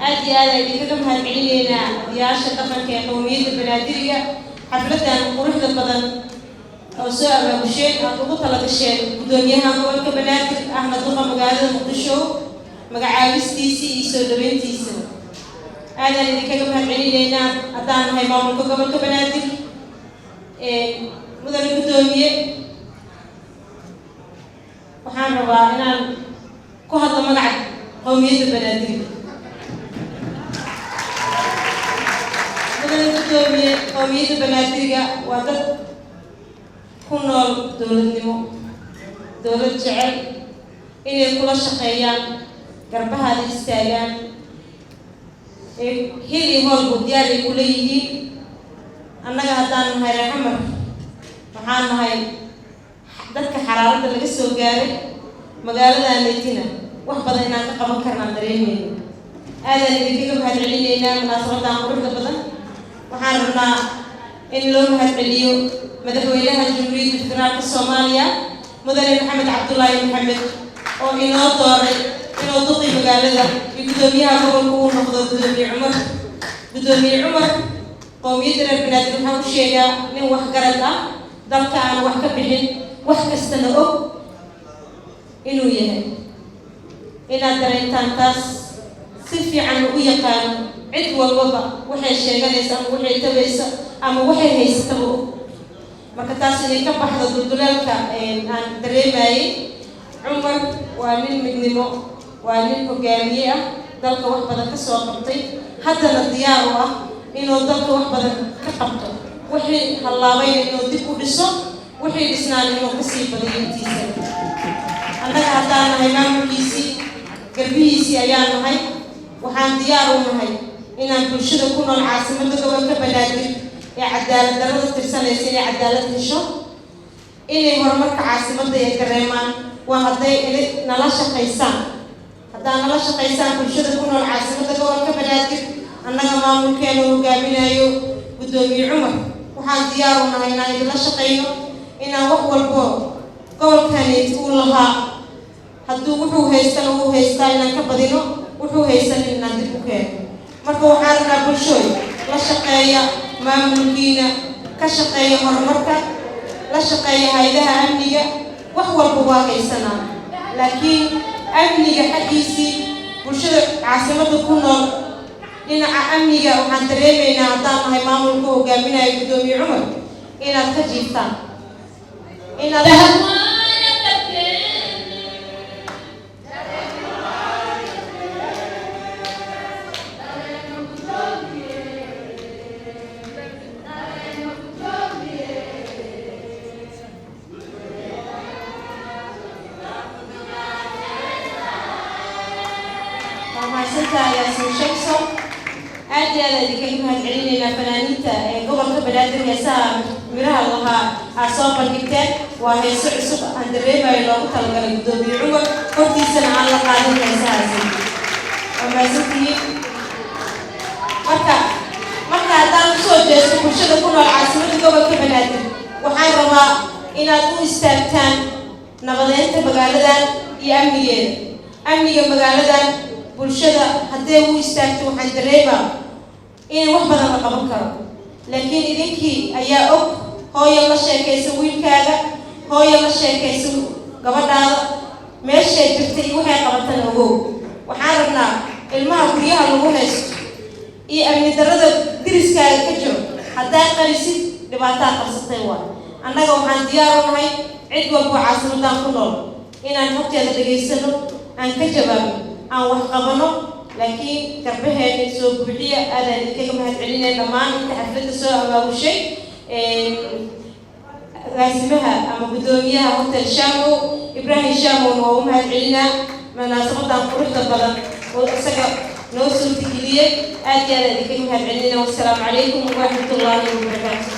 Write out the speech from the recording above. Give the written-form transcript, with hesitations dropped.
Aad iyo aad aan idinkaga mahad celinaynaa odayaasha dhaqanka ee qowmiyadda Banaadiriga xafladan quruxda badan oo soo abaabusheen, aad ugu talagasheen guddoomiyaha gobolka Banaadir, ahna duqa magaalada Muqdisho, magacaabistiisii iyo soo dhaweyntiisa. Aadaan idinkaga mahad celinaynaa haddaan nahay maamulka gobolka Banaadir. Mudane guddoomiye, waxaan rabaa inaan ku hadlo magaca qowmiyadda Banaadiriga. Mudane guddoomiye, qowmiyadda Banaadiriga waa dad ku nool dowladnimo, dowlad jecel, inay kula shaqeeyaan, garbahaada istaagaan, hil iyo hoolbu diyaar ay kula yihiin. Annaga haddaan nahay reer Xamar, waxaan nahay dadka xaraaradda laga soo gaaray magaaladaanaytina wax badan inaan ka qaban karnaan dareemayno. Aadaan idinkaga mahad celinaynaa munaasabadan quruxda badan. Waxaan rabnaa in loo mahad celiyo madaxweynaha Jamhuuriyadda Federaalka Soomaaliya, mudane Maxamed Cabdulaahi Maxamed, oo inoo dooray inuu duqi magaalada iyo guddoomiyaha gobolka uu noqdo guddoomiye Cumar. Guddoomiye Cumar, qowmiyadda reer Banaadir waxaan u sheegaa nin waxgarad ah, dalka aan wax ka bixin, wax kastana og inuu yahay. Inaad dareentaan taas, si fiican u yaqaano cid walbaba waxay sheeganaysa ama waxay tabaysa ama waxay haysataba og. Marka taas inay ka baxdo dulduleelka aan dareemayay. Cumar waa nin midnimo, waa nin hogaamiye ah, dalka wax badan ka soo qabtay, haddana diyaar u ah inuu dalka wax badan ka qabto, wixii hallaabayna inuu dib u dhiso, wixii dhisnaana inuu kasii badiyo intiisa. Annaga haddaan nahay maamulkiisii, garbihiisii ayaan nahay. Waxaan diyaar u nahay inaan bulshada ku nool caasimadda gobolka Banaadir ee cadaalad darrada tirsanaysa inay cadaalad hesho, inay horumarka caasimadda ay dareemaan. Waa hadday nala shaqaysaan. Haddaad nala shaqaysaan bulshada ku nool caasimadda gobolka Banaadir, annaga maamulkeena hogaaminayo guddoomiye Cumar, waxaan diyaar u nahay inaan idinla shaqayno, inaan wax walbo gobolkaneet uu lahaa, hadduu wuxuu haystana uu haystaa inaan ka badino, wuxuu haysanin inaan dib u keeno. Marka waxaan rabnaa, bulshooy, la shaqeeya maamulkiina, ka shaqeeya horumarka, la shaqeeya hay'adaha amniga. Wax walba waa haysanaa, laakiin amniga xaggiisii bulshada caasimadda ku nool dhinaca amniga waxaan dareemaynaa, haddaan nahay maamulka hogaaminayo guddoomiye Cumar, inaad ka jiiftaan, inaad Waa mahadsantahay, Yaasiin Shamso. Aad iyo aad idinkaga mahad celinaynaa fanaaniinta ee gobolka Banaadir. Heesaha miraha lahaa aad soo bandhigteen waa heeso cusub aan dareemayo loogu talagalay guddoomiye Cumar, hortiisana aan la qaadin heesahaasi. Waa mahadsantihiin. Marka haddaan usoo jeesto bulshada ku nool caasimadda gobolka Banaadir, waxaan rabaa inaad u istaagtaan nabadeynta magaaladan iyo amnigeeda. Amniga magaaladan bulshada hadday u istaagto, waxaan dareemaa in wax badan la qaban karo. Laakiin idinkii ayaa og. Hooyo, la sheekaysa wiilkaaga. Hooyo, la sheekaysa gabadhaada, meeshay jirtay iyo waxay qabatana ogow. Waxaan rabnaa ilmaha guryaha lagu haysto iyo amni darrada deriskaaga ka jiro, haddaa qarisid, dhibaataa qabsatay. Waay annaga waxaan diyaar u nahay cid walboo caasimadan ku nool inaan xogteeda dhegaysano, aan ka jawaabno, aan wax qabano, laakiin garbaheena soo buuxiya. Aadaan idinkaga mahad celinaya dhammaan inta xafladda soo abaabushay, agaasimaha ama guddoomiyaha Hotel Shamo, Ibrahim Shamowna waa u mahad celinaa munaasabadan quruxda badan oo isaga noo suurtageliyey. Aad iyo aad idinkaga mahad celinayna. Wassalaamu calaykum waraxmatullaahi wabarakaatu.